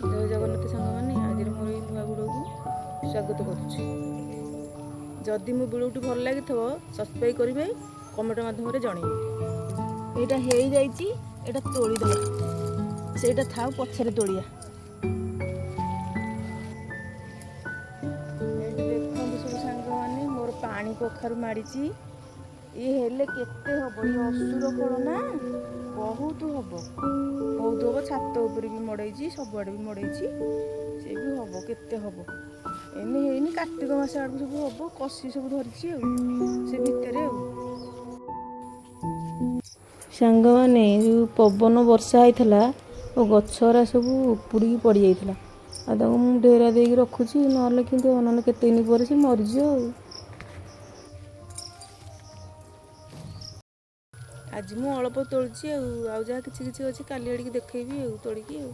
ଜୟ ଜଗନ୍ନାଥ ସାଙ୍ଗମାନେ, ଆଜିର ମୋର ଏଇ ନୂଆ ଭିଡ଼ିଓକୁ ସ୍ୱାଗତ କରୁଛି। ଯଦି ମୋ ଭିଡ଼ିଓଟି ଭଲ ଲାଗିଥିବ, ସବସ୍କ୍ରାଇବ୍ କରିବେ, କମେଣ୍ଟ ମାଧ୍ୟମରେ ଜଣେଇବେ। ଏଇଟା ହେଇଯାଇଛି, ଏଇଟା ତୋଳିଦେବା। ସେଇଟା ଥାଉ, ପଛରେ ତୋଳିବା। ଏଇଠି ଦେଖନ୍ତୁ ସବୁ ସାଙ୍ଗମାନେ, ମୋର ପାଣି କଖାରୁ ମାଡ଼ିଛି। ଇଏ ହେଲେ କେତେ ହବ! ଇଏ ଅସୁର ଫଳ ନା, ବହୁତ ହବ, ବହୁତ ହବ। ଛାତ ଉପରେ ବି ମଡ଼େଇଛି, ସବୁଆଡ଼େ ବି ମଡ଼େଇଛି। ସେ ବି ହବ, କେତେ ହବ। ଏଇନେ ହେଇନି, କାର୍ତ୍ତିକ ମାସ ଆଡ଼କୁ ସବୁ ହବ। କଷି ସବୁ ଧରିଛି ଆଉ ସେ ଭିତରେ। ଆଉ ସାଙ୍ଗମାନେ, ଯେଉଁ ପବନ ବର୍ଷା ହେଇଥିଲା ଓ ଗଛଗୁରା ସବୁ ଉପୁଡ଼ିକି ପଡ଼ିଯାଇଥିଲା, ଆଉ ତାକୁ ମୁଁ ଢେରା ଦେଇକି ରଖୁଛି। ନହେଲେ କେମିତି ହବ? ନହେଲେ କେତେ ଦିନ ପରେ ସେ ମରିଯିବ। ଆଉ ଆଜି ମୁଁ ଅଳ୍ପ ତୋଳିଛି, ଆଉ ଆଉ ଯାହା କିଛି କିଛି ଅଛି କାଲି ଆଡ଼ିକି ଦେଖେଇବି ଆଉ ତୋଳିକି। ଆଉ